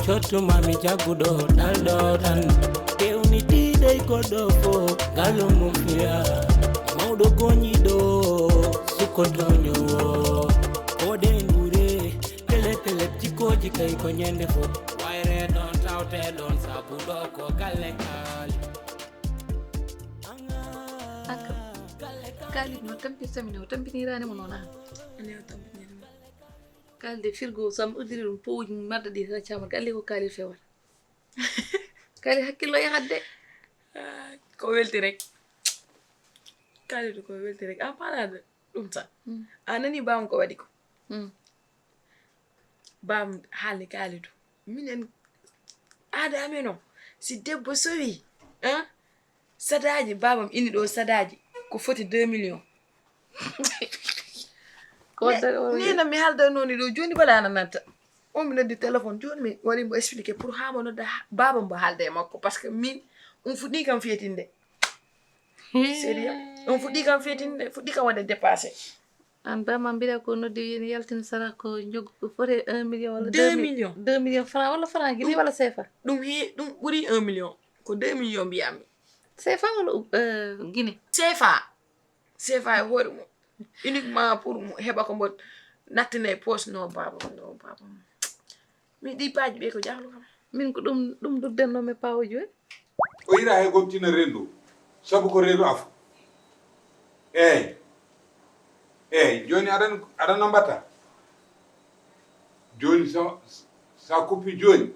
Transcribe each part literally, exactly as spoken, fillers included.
Tottumami jagguɗo ɗalɗo tan. Kewnitiiɗo e goɗɗo fof, ngalo mum fiya. Mawɗo goñiiɗo, sukkotoño. Koɗen ɓure, pele pele jikkooji kay ko ñande fof. Wayre ɗon tawte ɗon sabu ɗo ko galle kaali. Haka. Kaalid no tampirta mi no tampinirani mo noon an. Ene o tampiniri mo. Kaalid e firgo sam uddiri ɗum powuji mum madda ɗi tata camat galle ko Kaalid fewata. Kaalid hakkillo yahat de. Ah, ko welti rek. Kaalid ko welti rek. A faalaade ɗum tan. Mm. A nani baam ko waɗi ko. Mm. Baam haalde Kaalid. Minen aada amen o, si debbo sowi, ah, sadaaji, baabam ini ɗo sadaaji, ko foti deux millions. Ko waddata o wiya. Nena mi haalda noon ɗo, jooni bala ana natta. On mi noddi téléphone, jooni mi waɗi mo expliqué pour haa mo nodda ha-, baabam mo haalda e makko, parce que min, on fuɗɗi kam fetinde. Sérieux? On fuɗɗi kam fetinde, fuɗɗi kam waɗde dépassé. An bama mbiɗa ko noddi wiini yaltin sara ko jogu ko foti un million walla deux millions. Deux millions francs walla francs Guinée walla C F A? Ɗum he-, ɗum ɓuri un million. Ko deux millions mbiyammi. C F A walla, euh, Guinée? C F A. C F A e hoore mum. Uniquement pour mo heɓa ko mbo nattina e poche no baba, no baba. Mi ɗi paaji ɓe ko jahlu kam. Min ko ɗum, ɗum duddenno mi pawo joyi. O yiɗa hay gomtina rendu. Sabu ko rendu afo. Eyi. Eyi, jooni aɗan, aɗan no mbatta? Jooni so, sa kuppi jooni,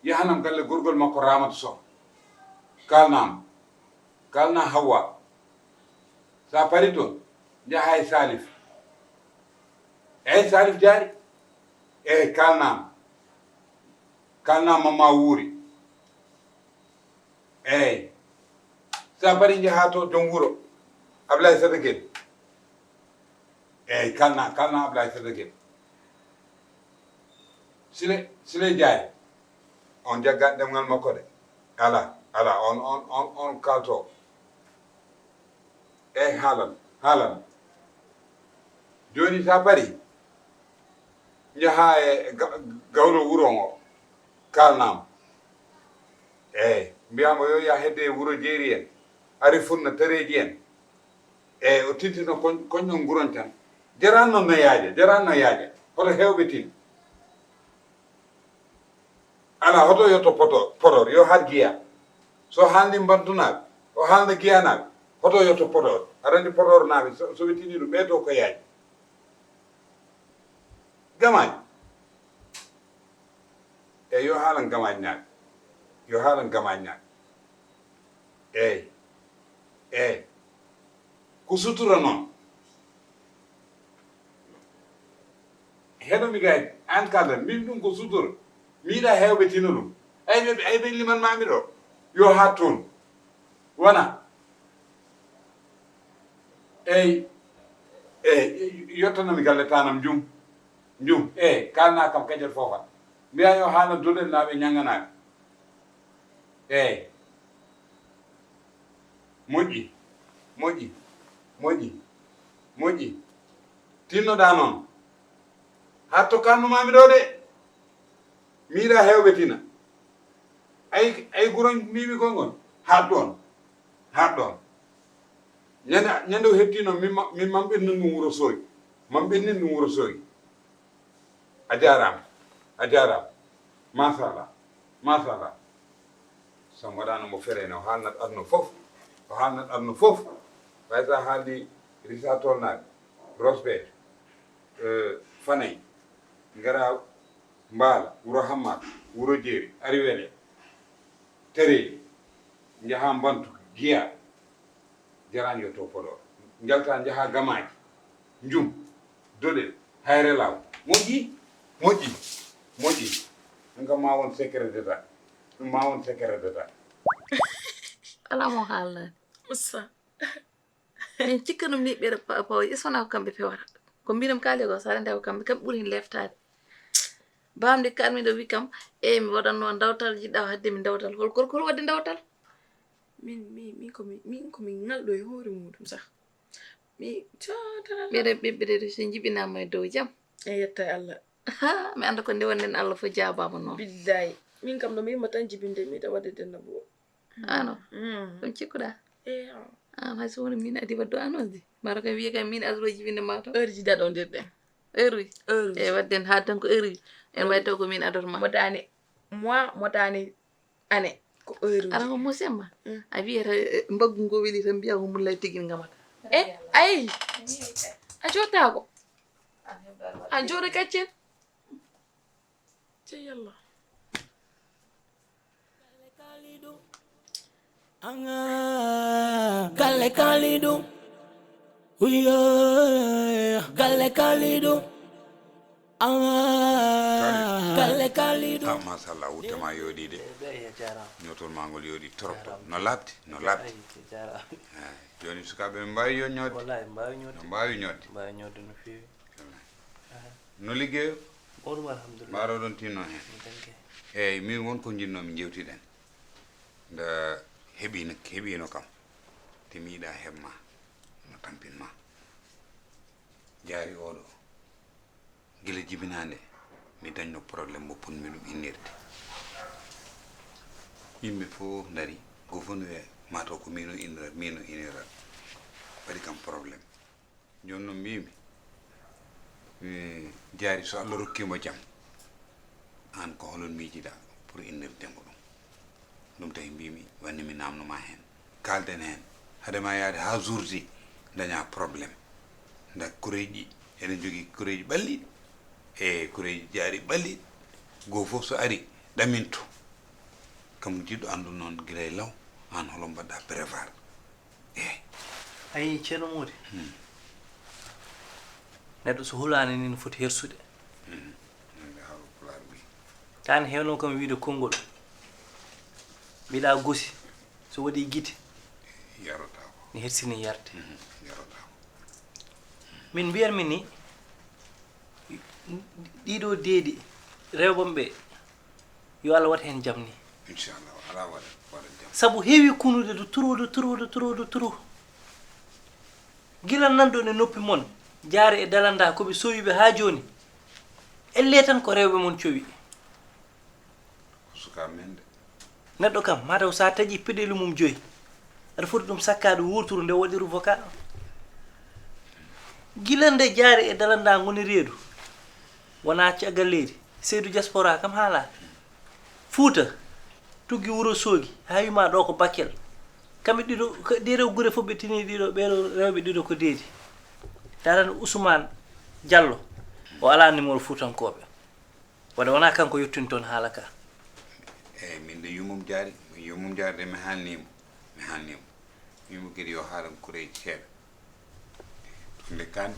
yahanam galle gorgol makko Ramata Sow. Kalnam. Kalna Hawwa. Sa pari toon, njaha e Salif. Eyi, Salif Jaari. Eyi, kalnam. Kalnam Mama Wuuri. Eyi. Sa pari njaha to Don Wuro. Ablaye Sadagel. Eyi, kalna, kalna Ablaye Sadagel. Sile, Sile Jaari. On jaggat ɗemngal makko de. Ala, ala, on, on, on, on kalto. Eyi, haalan, haalan. Jooni sa pari, njaha e ga-, gawlo wuro ngo, kalnam. Eyi, mbiyamo yo ya hedde e wuro jeeri en, ari funna tareji en. Eyi, o tintino koñ-, koñɗon nguron tan. Jaranno no yaaja, jaranno yaaja. Hoto hewɓe tin. Ala, hoto yotto poto-, Podor, yo har Giya. So haalni Mbantunaaɓe, o haalna Giyanaaɓe, hoto yotto Podor. Aɗa anndi Podornaaɓe, so, so ɓe tini ɗum, ɓe to ko yaaji. Gamaaji. Eyi, yo haalan Gamaaji naaɓe. Yo haalan Gamaaji naaɓe. Eyi. Eyi. Ko sutura noon. Heɗo mi gay, an kalda, min ɗum ko sutura. Mi yiɗa hewɓe tino ɗum. Ay ɓe, ay ɓe liman mami ɗo. Yo haa toon. Wona. Eyi, eyi, yottanami galle tanam njum. Njum, eyi, kalna kam kajat fofa. Mbiya yo haala doɗel naaɓe ñaŋŋanaaɓe. Eyi. Moƴƴi, moƴƴi, moƴƴi, moƴƴi. Tinnoɗaa noon. Haa tokkaanno maami ɗoo de. Mi yiɗaa heewɓe tina. Ay, ay guroñ mbiimi koy ngon. Haa ɗoon. Haa ɗoon. Ñande, ñande o heɓtiino, min ma-, min mamɓinno ɗum wuro Soogi. Mamɓinnin ɗum wuro Soogi. A jaaraama. A jaaraama. Machallah. Machallah. So mi waɗaano mo feere ne, o haalnat aduna fof. O haalnat aduna fof. Ɓay so a haaldi Risa Tolnaaɓe, Rosbeer, eh, Fanay, ngara Mbaala, Wuro Hammaat, Wuro Jeeri, Ariwele, Tereeli, njaha Mbantu, Giya, Jaraanjo to Podor. Njalta njaha Gamaaji, Njum, Doɗel, Hayre Law. Moƴƴi, moƴƴi, moƴƴi. Ɗum kam ma won secret d'état. Ɗum ma won secret d'état. Alaa mo haalnaani. Usta. Min cikkanum ni ɓeɗa pa-, pawa isona ko kamɓe pewata. Ko mbinam kaali ko sare nde ko kamɓe, kamɓe ɓuri hen leftaade. Bamɗi kalmi ɗo wi kam, e mi waɗanno dawtal jiɗɗa hadde mi dawtal. Hol gorko hol wadde dawtal? Min, mi, min ko mi, min ko mi ngalɗo e hoore muɗum sah. Mi, codara. Ɓeɗe, ɓe, ɓeɗe so jibinama e dow jam. E yetta e Allah. Ha, mi annda ko nde wonɗen, Allah fof jaabaama noon. Billaay. Min kam no mi imma tan jibinde, mi yiɗa waɗde denna bo. Ano? Mm. Ɗum cikkuɗaa? Eeyo. An hay so woni min adi waddu annonce de. Maro kam wiye kam min adoro jibinde ma to. Heure ji daɗondirɗen. Heure uji? Heure uji. E wadden haa tan ko heure uji. En wawi taw ko min adorma. Motani mois, motani année. Ko heure uji. Ara ko musemma. Mm. A wiyata, eh, mbaggu ngo weli tan mbiya ko mullay tigin ngamata. E, ay. A jottaako. A jooɗo kaccen. Cey Yalla. Anga galle Kalidou. Uyo galle Kalidou. Anga galle Kalidou. Ah, machallah, wutte ma yooɗi de. Ñootol ma ngol yooɗi trop. No labti, no labti. Eyi, joni sukaaɓe ɓe mbawi yo ñootde. Wallahi, mbawi ñootde. No mbawi ñootde. Mbawi ñootde no feewi. No liggey o? O ɗum alhamdulillah. Mbaɗo ɗon tinno heen? Eeyi, min won ko njinnoomi njewtiɗen. Nde heɓino, heɓino kam. Te mi yiɗa heɓ ma. No tampin ma. Jaari oɗo. Gila jibinaande, mi dañno problème mo potmi ɗum innirde. Yimɓe fof ndari, go fof no wiya, mataw ko min o innira, min o innira. Waɗi kam problème. Jooni noon mbiymi, mi jaari so Allah rokkii mo jam, aan ko holon miijiɗaa pour innirde mo ɗum? Ɗum tawi mbiymi, wanni mi naamno ma heen. Kaalden heen. Hade ma yahde haa jour ji, daña problème. Nda kureeji, eɗen jogii kureeji ɓalliɗi. E kureeji jaari ɓalliɗi. Goo fof so ari, ɗaminto. Kam jiɗɗo anndu noon gila e law, aan holo mbaɗɗa prévoir. Eyi. Ayi, Ceerno Moodi. Neɗɗo so hulaani ni no foti hersude. Nande haala pulaar ɓuy. Kaan heewno kam wiide konngol. Mbiɗa gosi. So waɗi gite. Yarata ko. Ne hersini yarde. Mhm. Yarata ko. Min mbiyatmi ni, ɗiɗo deedi rewɓe ɓe, yo Allah waɗ heen jam ni. Inchallah, ala waɗa, waɗa jam. Sabu heewi kunude de turu, de turu, de turu, de turu. Gila nanɗo ne noppi mon, jaari e dalanda ko ɓe sowiɓe haa jooni. Elle tan ko rewɓe mon cowi. Ko suka men de. Neɗɗo kam, mataw sa taƴi peɗeli mum joyi, aɗa foti ɗum sakkaade woturu nde waɗiru vocal. Gila nde jaari e dalanda ngoni reedu. Wona caggal leydi. Seydu diaspora kam haala. Fuuta, tuggi wuro soogi, haa wima ɗo ko Bakkel. Kamɓe ɗiɗo, ɗeɗo gure fof ɓe tini ɗiɗo, ɓeɗo rewɓe ɗiɗo ko deedi. Darani Ousmane Diallo, o ala numéro fuutankooɓe. Waɗa wona kanko yettini toon haala ka. Eyi, min de yummum jaari, yummum jaari de mi haalnimo, mi haalnimo. Wimo kadi yo haalan kureeji seeɗa. Ɗum de kan,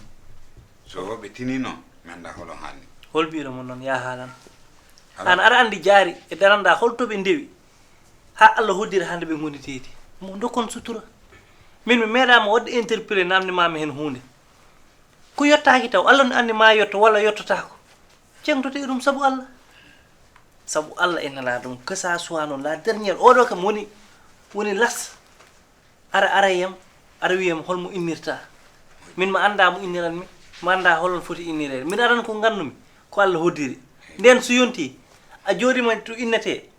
so ɓe tini noon, mi annda holo haalni. Hol biiɗo mo noon, ya haalan. An aɗa anndi jaari e daranda hol to ɓe ndewi. Haa Allah hoddiri hannde ɓe ngoni deedi. Mo dokkon sutura. Min mi meeɗaama waɗde interpellé namndimaami heen huunde. Ko yottaaki taw, Allah no anndi ma yotto walla yottotaako. Ceŋtoto e ɗum sabu Allah. Sabu Allah e nala ɗum, que ça soit noon, la dernière, oɗo kam woni, woni las. Ara, ara yam, ara wiyam holmo innirta. Min ma annda mo inniran mi, ma annda holon foti innirede. Min aran ko ngannumi, ko Allah hoddiri. Nden so yonti, a jooɗima to innete.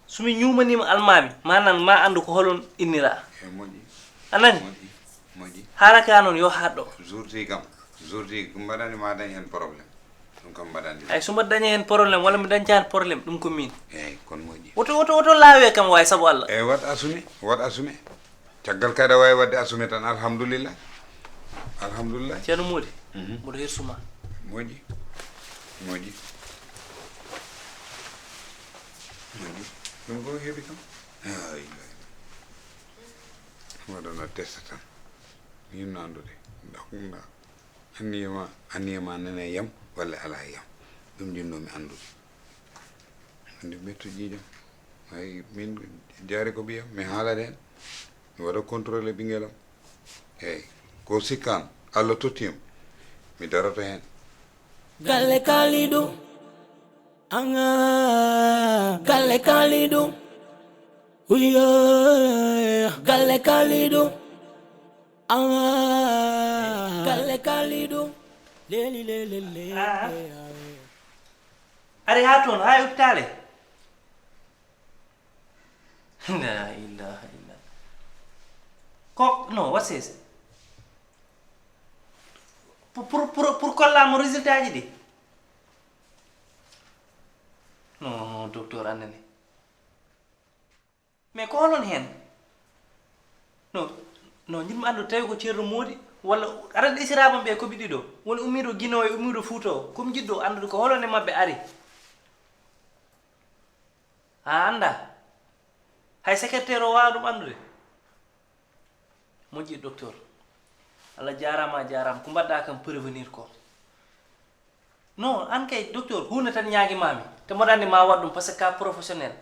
So mi ñuumanima almaami, ma nan ma anndu ko holon innira. E moƴƴi. A nani? Moƴƴi, moƴƴi. Haala ka noon yo haɗɗo. Jour tigi kam, jour tigi ko mbaɗani ma dañ heen problème. Ɗum kam mbaɗani. Ay so mbaɗa daña heen problème walla mi dañca heen problème ɗum ko min. Eeyi kon moƴƴi. Woto woto woto laawe kam waay sabu Allah. Eeyi waɗ assume, waɗ assume. Caggal kay aɗa waawi waɗde assume tan alhamdulillah. Alhamdulillah. Ceerno Moodi, mboɗo hersuma. Moƴƴi. Moƴƴi. Moƴƴi. Ɗum ko heɓi kam. Ay, ay. Waɗana test tan. Min no anndude. Ndax ɗum na anniya ma anniya ma nana e yam walla ala e yam. Ɗum jinnoomi anndude. Andi metto ƴiiƴam. Ay min jaari ko ɓiyam mi haalata heen. Mi waɗa contrôlé ɓingelam. Eyi ko sikkan Allah tottiyam mi daroto heen. Galle Kalidou. Anga galle Kalidou. Uyo galle Kalidou. Anga galle Kalidou. Leli leli leli. Ari haa toon, haa e hôpital e? La ilaha illallah. Ko, non, what's this? Pour, pour, pour, pour kolla mo résultat ji ɗi? Non, docteur, annani. Mais ko holon heen? No, no, njiɗmi anndude tawi ko Ceerno Moodi, walla aɗa anndi esiraaɓe ɓe ko ɓe ɗiɗo, woni ummiiɗo Gine o e ummiiɗo Fuuta o. Ko mi njiɗɗo anndude ko holon e maɓɓe ari. A anndaa? Hay secrétaire o waawaa ɗum anndude. Moƴƴi, docteur. Allah jaaraama, a jaaraama. Ko mbaɗɗaa kam prévenir ko. Non, aan kay, docteur, huunde tan ñaagimaami. Te mboɗo anndi ma waɗ ɗum, parce que ka professionnel.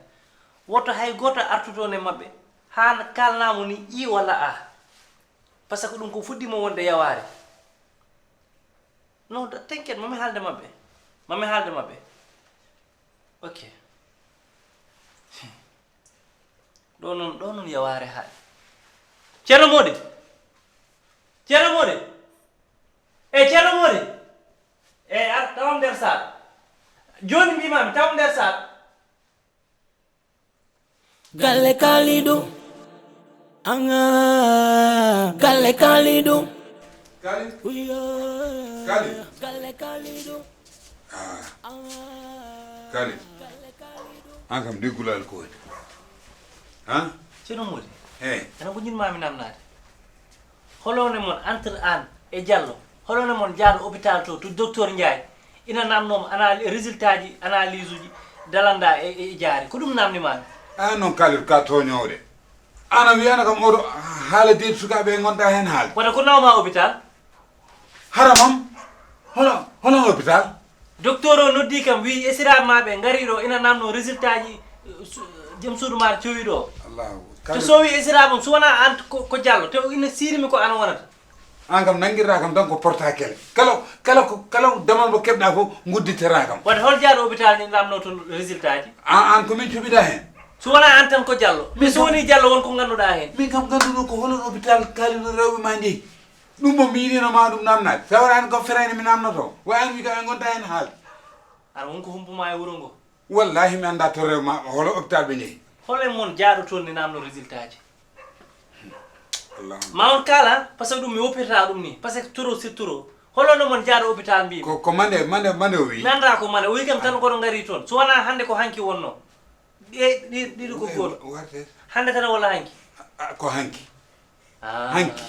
Woto hay gooto artu toon e maɓɓe, haa kaalnaa mo ni i walla a. Parce que ɗum ko fuɗɗiima wonde yawaare. Non, da-, t'inquiète, mami haalde maɓɓe. Mami haalde maɓɓe. Ok. Ɗo noon, ɗo noon yawaare haaɗi. Ceerno Moodi! Ceerno Moodi! Eey, Ceerno Moodi! Eey, ar, tawam nder saal. Jooni mbiimaami, tawam nder saal. Galle Kalidou. Anga. Galle Kalidou. Kali? Uyo. Kali? Galle Kalidou. Ah. Kali? An kam, nde gulal ko waɗi? Ha? Ceerno Moodi. Eey. Ana ko njiɗmaami namnaade? Holo woni mon entre aan e Jallo? Holo woni mon jaaɗo hôpital to, to docteur Ndiaye? Ina namnoo mo ana-, résultat ji analyse uji dalanda e, e, e jaari. Ko ɗum namnimaami. Aan noon, Kalidou, ka tooñoowo de. Aan a wiyano kam oɗo haala deedi sukaaɓe ngonɗa heen haalde. Wata ko nawma hôpital? Hara mam, hono, hono hôpital? Docteur o noddi kam, wi esiraaɓe ma ɓe ngari ɗo, ina namno résultat ji, eh, su-, joom suudu ma cowi ɗo. Allahu. To sowi esiraaɓe on, so wona an ko, ko Jallo, te ina siirimi ko an wonata. An kam nanngirta kam tan ko porta kele. Kala, kala ko, kala damal mo keɓɗa fof, ngudditata kam. Wadde hol jaaɗo hôpital ni namno toon résultat ji? An, an ko min cuɓiɗa heen. So wona an tan ko Jallo. Min so woni Jallo won ko ngannduɗa heen. Min kam ngannduno ko holon hôpital Kalidou rewɓe ma njehi. Ɗum mo mi yiɗino ma ɗum namnaade. Fewre an ko ferayne mi namnoto. Wa an wi kam en ngonta heen haalde. Aɗa won ko humpuma e wuro ngo. Wallahi mi annda to rewma holo hôpital ɓe njehi. Hol e mon jaaɗo toon ni namno résultat ji? Allahumma. Ma on kaala, parce que ɗum mi woppirta ɗum ni, parce que trop c'est trop. Holo no mon jaaɗo hôpital mbi? Ko, ko mande, mande, mande o wi. Mi annda ko mande, o wi kam tan kono ngari toon. So wona hannde ko hanki wonno. Ɗi, ɗi, ɗiɗi ko gooto. Warte. Hannde tan walla hanki? A, ko hanki. Ah. Hanki.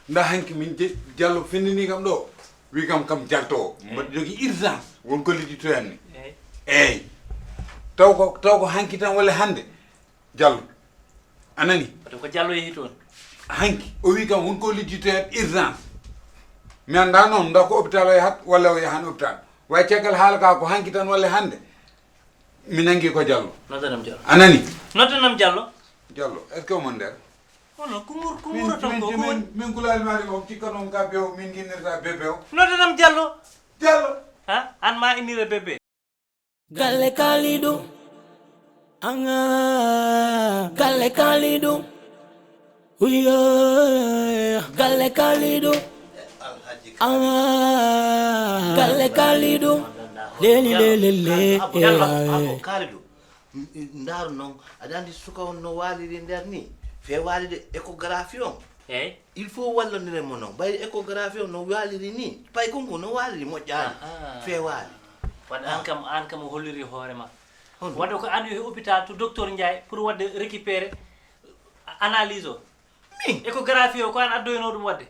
Nda hanki min je-, Jallo findini kam ɗo. Wi kam kam jalto. Eh. Mbaɗi jogi urgence. Won ko liddi to yanni. Eh. Eey. Taw ko, taw ko hanki tan walla hannde. Jallo. A nani? Wata ko Jallo yehi toon. Hanki. O wi kam won ko liddi to yan urgence. Mi annda noon, nda ko hôpital o yahat walla o yahan hôpital. Way caggal haala ka ko hanki tan walla hannde. Mi nangi ko Jallo. Noddanam Jallo. A nani? Noddanam Jallo. Jallo, est-ce que omo nder? Hono ko ngur-, ko min, nguro tan min, ko min, ko min gulaali maari o cikka noon ka bew, min ginnirta bébé o. Noddanam Jallo. Jallo. Ha? An ma innire bébé. Galle Kalidou. Anga. Galle Kalidou. Uyo. Galle Kalidou. Anga. Galle Kalidou. Leli, leli, le. Abo, abo, Kalidou. Ndaaru noon, aɗa anndi suka on no waaliri nder ni? Feewaali de échographie on. Eey. Il faut wallondiren mo noon. Ɓay échographie on no waaliri ni, pay kon ko no waaliri moƴƴaali. Ahaa. Feewaali. Wadde an kam, an kam o holliri hoore ma. Hono? Wadde ko an yehi hôpital to docteur Ndiaye pour wadde récupérer analyse o. Min? Échographie o ko an addoyno ɗum wadde?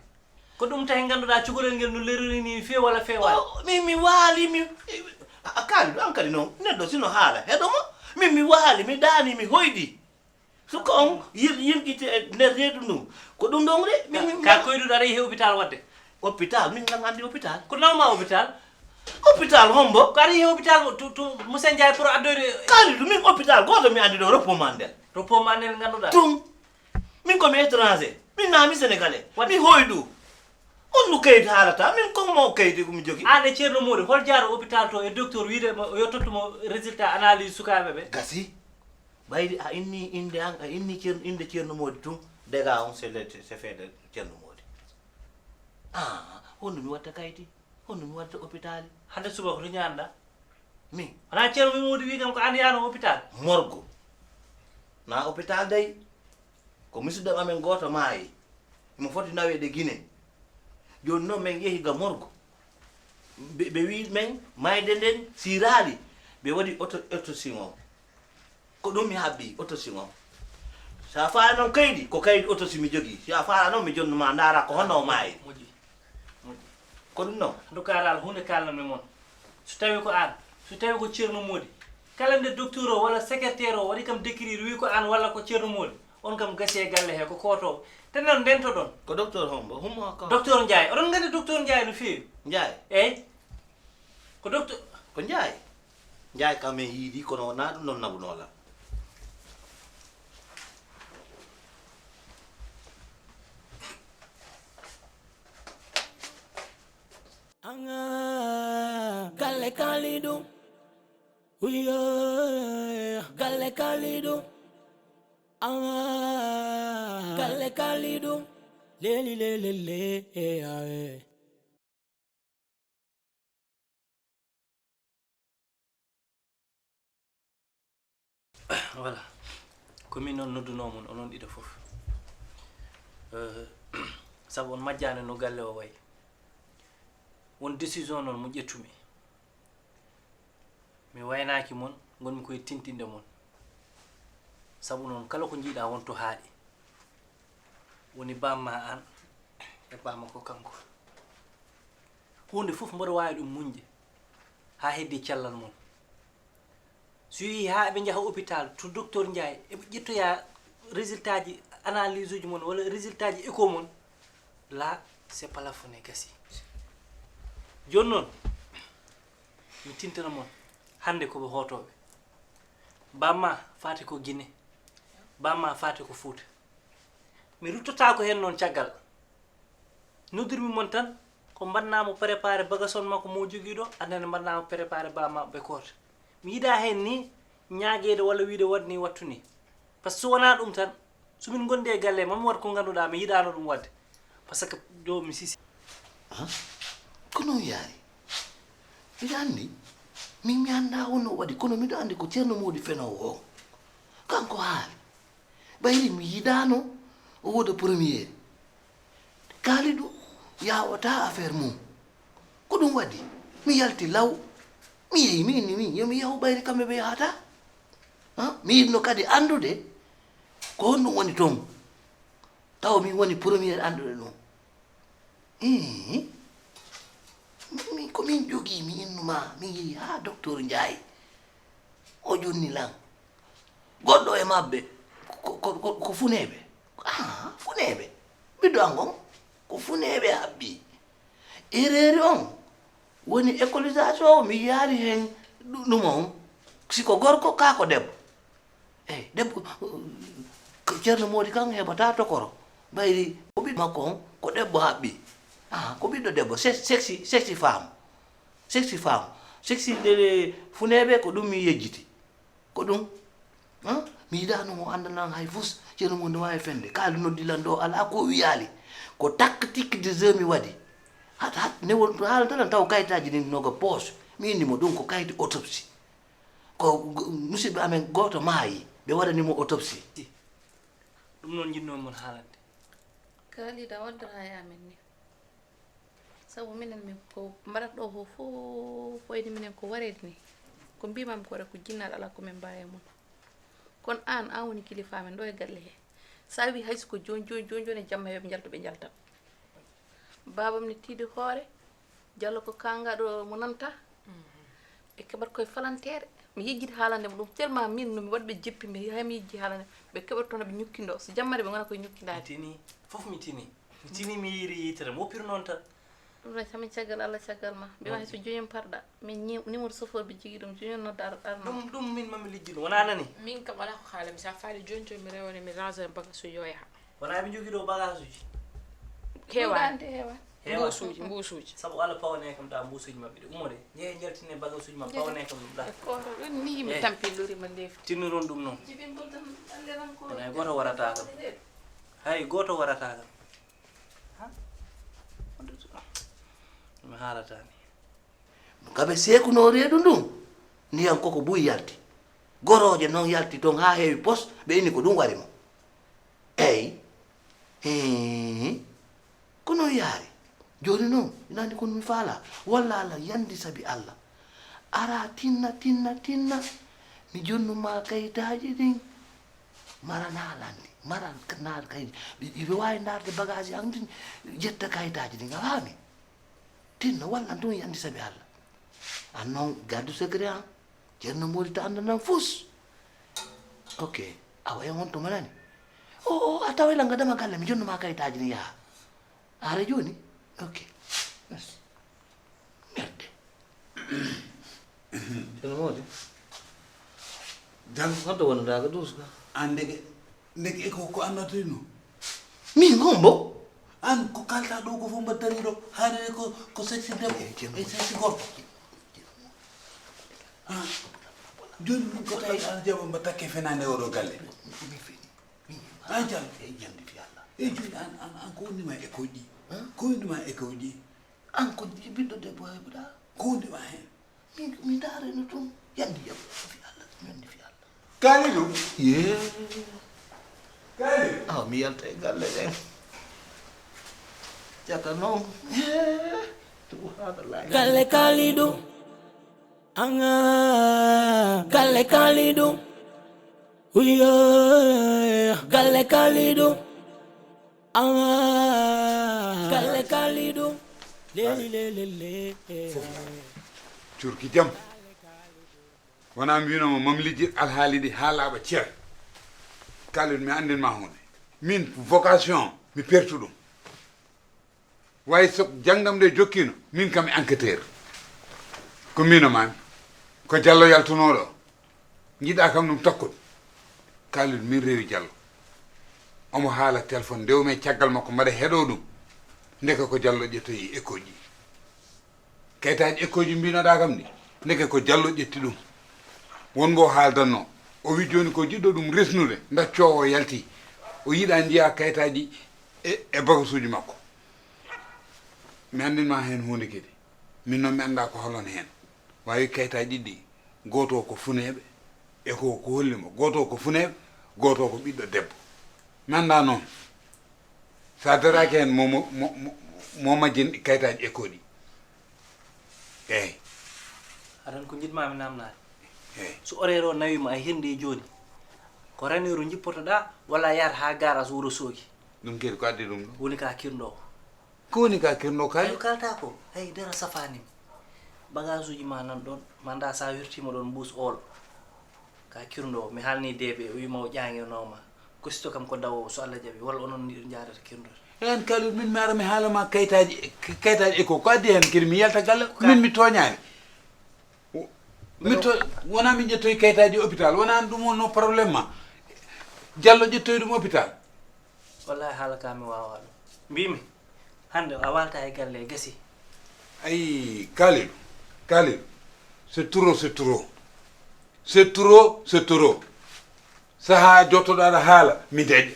Ko ɗum tahi ngannduɗaa cukalel ngel no lerori ni feewi walla feewaani? Oh, min mi waali, mi, a, a Kalidou, an kadi noon, neɗɗo sino haala, heɗo mo. Min mi waali, mi daani, mi hoyɗi. Suka on yil-, yilkiti e nder reedu ndun. Ko ɗum ɗon de, min, min, ka koyɗuɗo aɗa yehi hôpital wadde? Hôpital, min kan anndi hôpital. Ko nawma hôpital? Hôpital hombo? Ko aɗa yehi hôpital to, to Moussa Ndiaye pour addoyde. Kalidou, min hôpital gooto mi anndi ɗo, repos mandel. Repos mandel ngannduɗaa? Tun. Min ko mi étranger. Min na mi sénégalais. What? Mi hoyɗu. On no kayit haalata. Min ko mo kayit ko mi jogi. An e Ceerno Moodi, hol jaaɗo hôpital to e docteur wiide mo, yo tottu mo résultat analyse sukaaɓe ɓe? Gasi. Ɓayri a inni innde an, a inni Ceerno, innde Ceerno Moodi tun, dega on c'est le, c'est fait de Ceerno Moodi. Ah, honno mi watta kayti? Honno mi watta hôpital? Hannde subaka to ñaanɗa? Min? Wonaa Ceerno Mummuudi wii kam ko aan yaano hôpital? Morgo. Na hôpital dey. Ko musidɗo amen gooto maayi. Imo foti naweede Gine. Jooni noon min yehi ga morgo. Ɓe, ɓe wii min maayde nden siiraali. Ɓe waɗi auto-, autopsie on. Ko ɗum mi haɓɓi, autopsie on. So a faala noon kaydi, ko kaydi autopsie mi jogii. Si a faala noon, mi jonnu ma ndaara ko honno o maayi. Moƴƴi. Moƴƴi. Ko ɗum noon? En tout cas, dal, huunde kaalnanmi mon. So tawi ko aan, so tawi ko Ceerno Moodi, kala nde docteur o walla secrétaire o waɗi kam décrire, wi ko aan walla ko Ceerno Moodi, on kam gasi e galle he, ko kootoowo. Te noon ndentoɗon. Ko docteur hombo? Hummo ko? Docteur Njaay. Oɗon nganndi docteur Njaay no feewi? Njaay? Eey. Ko docteur. Ko Njaay? Njaay kam en yiidi, kono wonaa ɗum noon nabunoo lan. Anga galle Kalidou. Uyo, galle Kalidou. Anga galle Kalidou. Leli lele le, eh, ah, eh. Voilà. Ko min noon noddunoo mon, onon ɗiɗo fof. Eh, sabu on majjaani no galle o wayi. Won décision noon mo ƴettumi. Mi waynaaki mon, ngonmi koye tintinde mon. Sabu noon, kala ko njiiɗaa won to haaɗi. Woni bamma aan e bamma ko kanko. Huunde fof mboɗo waawi ɗum muñde haa heddi cellal mon. So yehii haa eɓe njaha hôpital to docteur Ndiaye, eɓe ƴettoya résultat ji analyse uji mon walla résultat ji écho mon, là, c'est plafonné, gasi. Jooni noon, mi tintana mon, hannde ko ɓe hootooɓe. Bamma faati ko Guinée, bamma faati ko Fuuta. Mi ruttotaako heen noon caggal. Noddirmi mon tan, ko mbaɗnaa mo préparé bagason makko mo jogii ɗo, annene mbaɗnaa mo préparé bamma ɓe koota. Mi yiɗaa heen ni ñaageede walla wiide waɗ ni wattu ni. Par ce que so wonaa ɗum tan, so min ngondi e galle, mami waɗ ko ngannduɗaa mi yiɗaano ɗum waɗde. Par ce que ɗo mi sisi. Ah, ko noon yaari? Mbiɗa anndi, min mi anndaa honno o waɗi, kono miɗo anndi ko Ceerno Moodi fenoowo o. Kanko haali. Ɓayri mi yiɗaano o wooda première. Kaalidu yaawataa affaire mum. Ko ɗum waɗi mi yalti law. Mi yehi, mi inni min, yo mi yahu ɓayri kamɓe ɓe yahataa. Ah, mi yiɗno kadi anndude ko honɗum woni toon. Taw min woni première annduɗo ɗum. Ii, min, min, ko min jogii, mi innu ma, min yehi haa docteur Ndiaye. O jonni lan. Goɗɗo e maɓɓe, ko, ko, ko, ko funeeɓe. Ah, funeeɓe. Ɓiɗɗo an on, ko funeeɓe haɓɓi. Erreur on, woni écolisation o, mi yaari heen ɗu-, ɗum on. Si ko gorko, kaa ko debbo. Eyi, debbo, ko Ceerno Moodi kan heɓataa tokoro. Ɓayri ko ɓiɗɗo makko on, ko debbo haɓɓi. Ah, ko ɓiɗɗo debbo, se-, sexy, sexy femme. Sexy femme. Sexy de funeeɓe, ko ɗum mi yejjiti. Ko ɗum. Ah, mi yiɗaano mo anndanan hay fus, Ceerno Moodi no waawi fende. Kaali noddi lan ɗo, alaa ko wiyaali. Ko tactique de jeu mi waɗi. Hat, hat, ne won, to haalanta lan taw kayitaaji ɗin no ga poche. Mi inni mo ɗum ko kayiti autopsie. Ko go-, musidɓe amen gooto maayi, ɓe waɗani mo autopsie. Ɗum noon njiɗnoo mon haalande. Kaalida, waddoraa e amen ni. Sabu minen min ko mbaɗat ɗo ko fof, wayni minen ko wareede ni. Ko mbimam ko waɗa ko jinnaaɗo alaa ko min mbaawi e mum. Kono aan, aan woni kilifa amen ɗo e galle he. So a wii hay so ko jooni, jooni, jooni, jooni e jamma heɓe njalta, ɓe njalta. Baabam ne tiiɗi hoore, Jallo ko kaangaɗo mo nanta. Ɓe keɓat koye falanteere. Mi yejjiti haalande mo ɗum. Tellement min no mi waɗ ɓe jeppi, mi hay mi yejji haalande. Ɓe keɓat toon ɓe ñukkindo. So jammare ɓe ngona koye ñukkindaade. Mi tini, fof mi tini. Mi tini mi yiiri yitere, mi woppiri noon tan. Ɗum noon, samin caggal Allah, caggal ma. Mbiyama hay so joñum parɗa. Min ñi-, numéro chauffeur ɓe jogii ɗum, joñum nodda ar-, arno. Ɗum, ɗum min mami lijji ɗum. Wona nani? Min kam alaa ko haalami. Sa faali jooni jooni mi rewane, mi rangere bagage uji o yaha. Wona eɓe njogii ɗo bagage uji? Heewaani. Ɗuuɗaani de heewaani. Heewaani. Mbuusuuji, mbuusuuji. Sabu Allah pawne kam ɗa mbuusuuji maɓɓe ɗe. Ummo de. Njehe njaltine bagage uji ma, pawne kam ɗum ɗa. E kooro ɗum ni yimɓe Eh. Tampi lori ma ndeefi. Tinnoron ɗum noon. Jiɓingol tan anndiran ko Wona e gooto warata kam. Hay gooto warata kam. Ha? Mi haalata ni. Kaɓe seekunoo reedu ndun. Ndiyan koko buy yalti. Gorooje noon yalti toon haa heewi pos, ɓe inni ko ɗum wari mo. Eey. Hee. Ko noon yaari. Jooni noon, ina anndi kono mi faalaa. Walla Allah, yandi sabi Allah. Ara tinna, tinna, tinna. Mi jonnu ma kayitaaji ɗin. Mara naalandi. Mara naal kay. Iɓe waawi ndaarde bagage an ɗin, ƴetta kayitaaji ɗin. A faami? Tinna, wallan tun yandi sabi Allah. An noon, garde secret an. Ceerno Moodi ta anndanan fus. Ok. Awa en on tuma nani. O, o, a taway lan gadama galle, mi jonnu ma kayitaaji ɗin yaha. Are jooni? Ok. Merci. Merde. Ceerno Moodi. Jam. Honto wonanɗaa ko duus ka? An ndeke, ndeke e ko, ko annatoyno. Min hombo? An ko kalta ɗo ko fof mbattani ɗo. Haare ko, ko sexy debbo. Eh, Ceerno e Moodi. Sexy gorko. Ah. Jooni min ko tawi an jaɓa mba takke fenaande oɗo galle. Min fini. Min Ah, jam. Eyi, jam, fi Allah. Eyi, jooni an, an, an ko woni ma e koyɗi? Ko woni ma e koyɗi? An ko ɓiɗɗo debbo heɓuɗa? Ko woni ma heen? Min, mi ndaareno ɗum. Yandi yam, fi Allah, yandi fi Allah. Kalidou? Ye. Kalidou? Awa, mi yalta e galle ɗen. Jata noon. Ye. Subhanallah. Galle Kalidou. Anga galle Kalidou. Uyo, galle Kalidou. Ah, galle Kalidou. Leli, leli, leli. Fof. Curki jam. Wona mi wino mo mam lijjir alhaali ɗi haa laaɓa cer. Kalidou, mi anndin ma huunde. Min, vocation, mi pertu ɗum. Way so jangdam nde jokkino, min kam e enquêteur. Ko min o mami. Ko Jallo yaltunoɗo. Jiɗa kam ɗum tokkude. Kalidou, min rewi Jallo. Omo haala téléphone, ndewmi e caggal makko, mbaɗa heɗo ɗum. Ndeke ko Jallo ƴettoyi écoji. Kayitaaji écoji mbinoɗa kam ɗi. Ndeke ko Jallo ƴetti ɗum. Won mbo haaldanno. O wi joni ko jiɗɗo ɗum resnude, nda coowo yalti. O yiɗa njiya kayitaaji e, e bagasuji makko. Mi anndin ma heen huunde kadi. Min noon mi anndaa ko holon heen. Waawi kayitaaji ɗiɗi, gooto o ko funeeɓe, e ko, ko holli mo. Gooto o ko funeeɓe, gooto o ko ɓiɗɗo debbo. Mi anndaa noon. So a daraaki heen, mo, mo, mo, mo, mo majjin kayitaaji écoji. Eey. Aɗa anndi ko njiɗ-maa mi naamnaade? Eey. So horaire o nawii ma, a hirnde e jooni, ko raneeru njippotoɗaa walla a yahata haa garage Wuro Soogi? Ɗum kadi ko addi ɗum ɗo? Woni ka kirndoowo. Ko woni ka kirndoowo kadi? Ayo, kalta ko. Hay dara safaani mi. Bagage uji ma nan ɗoon, manda sa wirtiima ɗoon mbuus oolo. Ka kirndoowo, mi haalni deeɓe, o wiima o ƴaŋirnoo ma. Ko sito kam ko dawo, so Allah jaɓi, walla onon ni njaarata kirndoowo. Eyan Kalidou, min mi ara mi haala ma kayitaaji, kayitaaji éco, ko addi heen kadi mi yalta galle, min mi tooñaani. Mi to, wona min ƴettoyi kayitaaji hôpital, wona an ɗum wonno problème ma. Jallo ƴettoyi ɗum hôpital. Wallahi haala ka mi wawa ɗum. Mbimi, hannde a waalta e galle e gasi. Ayi, Kalidou, Kalidou, c'est trop, c'est trop. C'est trop, c'est trop. Sahaa jottoɗo aɗa haala, mi deƴƴa.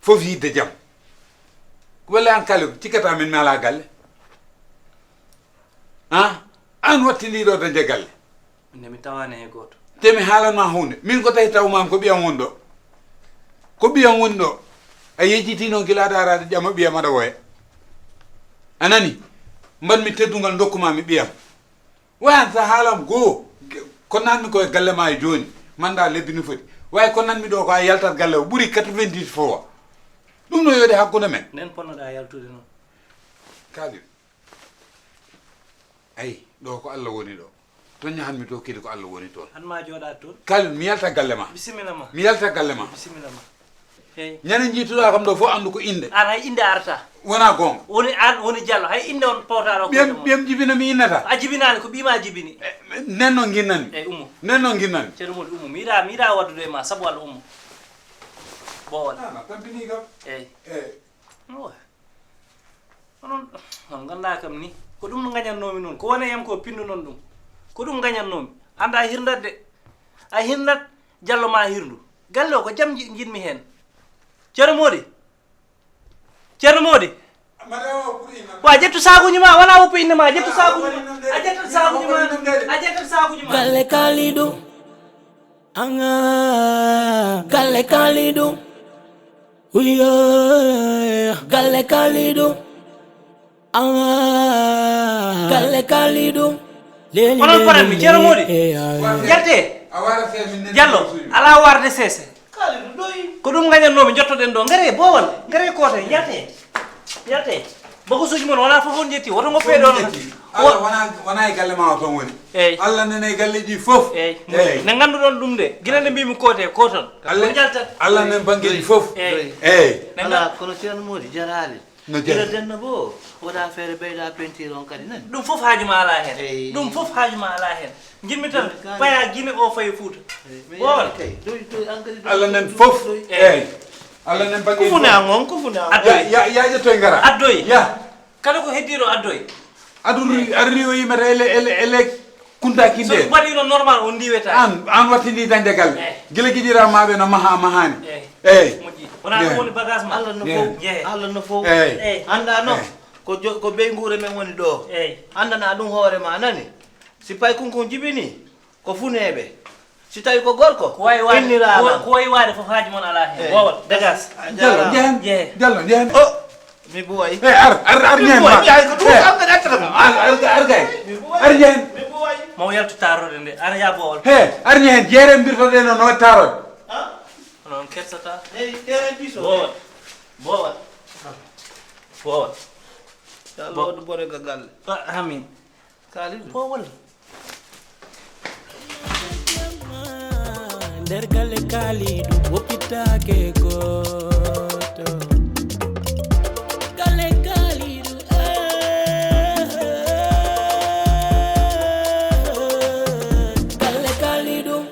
Fof yidde jam. Walla an Kalidou, cikkata min mi ala galle? Ah, an watti ndi ɗo dañde galle? Nde mi tawaani hay gooto. Te mi haalan ma huunde. Min ko tawi taw maam ko ɓiyam won ɗo. Ko ɓiyam woni ɗo. A yejjiti noon gila aɗa ara aɗa ƴama ɓiyam aɗa woya. A nani? Mban mi teddungal ndokku ma mi ɓiyam. Wayan sa haalam goo. Ko nanmi ko e galle ma e jooni. Manda lebbi no foti. Way ko nanmi ɗo ko a yaltat galle o ɓuri quatre-vingt-dix fois. Ɗum no yoode hakkunde men. Nden ponnoɗa yaltude noon. Kalidou. Ayi, ɗo ko Allah woni ɗo. To njahanmi to kadi ko Allah woni toon. An ma jooɗaade toon. Kalidou, mi yalta galle ma. Bisimilla ma. Mi yalta galle ma. Bisimilla ma. Eyi. Ñande njiituɗa kam ɗo fof anndu ko innde. An hay innde arata. Wona goonga. Woni an, woni Jallo. Hay innde on powtaɗo ko ɓiyam, ɓiyam jibina mi innata. A jibinaani, ko ɓiima jibini. Eh, nden noon nginnanmi. Eyi, ummo. Nden noon nginnanmi. Ceerno Moodi, ummo. Mi yiɗa, mi yiɗa waɗdude e ma, sabu Allah, ummo. Boowal. Ah, na tampini kam. Eyi. Eyi. Owa. Onon, on nganndaa kam ni. Ko ɗum no ngañannoomi noon. Ko wona yam ko pinndu noon ɗum. Ko ɗum ngañannoomi. Annda a hirndat de. A hirndat, Jallo ma hirndu. Galle o ko jam nji-, njiɗmi heen. Ceerno Moodi. Ceerno Moodi. Wa ƴettu saakuji ma, wona woppu innde ma, ƴettu saakuji ma. A ƴettat saakuji ma. A ƴettat saakuji ma. Galle Kalidou. Anga galle Kalidou. Uyo. Galle Kalidou. Anga galle Kalidou. Onon paranmi, Ceerno Moodi. Jalte. Jallo, ala warde seese. Ko ɗum gañannoomi, njottoɗen ɗo. Ngare boowal, ngare koote, njalte. Njalte. Bakusuuji mon wonaa fof on njetti, woto ngoppee ɗoon. Alla wonaa, wonaa e galle ma o toon woni. Eey. Alla nana e galleeji fof. Eey. Eey. Nde ngannduɗon ɗum de, gila nde mbiimi koote, kooton. Alla, ko njaltat. Alla nan banngeeji fof. Eey. Eey. Nde ngal- Alaa, kono Ceerno Moodi jaraali. No jari. Gila denno bo, waɗa feere ɓeyda peinture on kadi nani. Ɗum fof haaju ma alaa heen. Eey. Ɗum fof haaju ma alaa heen. Njiɗmi tan paya Gine o fayi Fuuta. Boowal. Kay, doy, doy, an kadi doy, Allah nan doy, fof. Doy. Eey. Allah nan banngeeji fof. Ko funa ngon, ko funa ngon. Ya, ya, ya ƴettoy ngara. Addoy. Ya. Kala ko heddiiɗo addoy. Aduri, aduri o yimata ele, ele, ele kunta kinde. So ɗum waɗiino normal, on ndiweta. An, an wattindi dañde galle. Eey. Gila giɗiraa maɓe no maha, mahaani. Eey. Eey. Moƴƴi. Wona ɗum woni bagage ma. Allah no fof. Eey. Allah no fof. Eey. Eey. Annda no, eey, ko jo-, ko bey nguure men woni ɗo. Eey. Anndanaa ɗum hoore ma, nani? Si paykun kun jibini, ko funeeɓe. Si tawi ko gorko, ko wawi waade, inniraaɗo ko, ko wawi waade fof haaju mon alaa heen. Eey. Boowal, dégage. A jaaraama. Jallo, njehen. Njehen. Jallo, njehen. O, mi buway. Eey, ar, ar, ar, njehen. Mi buway, mi ay ko ɗum, eh, an kadi accata kam. Ar, ar, ar kay. Mi buway. Ar njehen. Mi buway. Maw yaltu taarorde nde, ar yaa boowal. He, ar njehen, jeere mbirtoɗen no, no waɗi taarode. Ha? Kono on kersata. Eey, tere biso. Boowal. Boowal. Boowal. Yo Allah waɗu bone ga galle. Ah, amin. Kalidou. Boowal. Nder galle Kalidou, woppitaake gooto.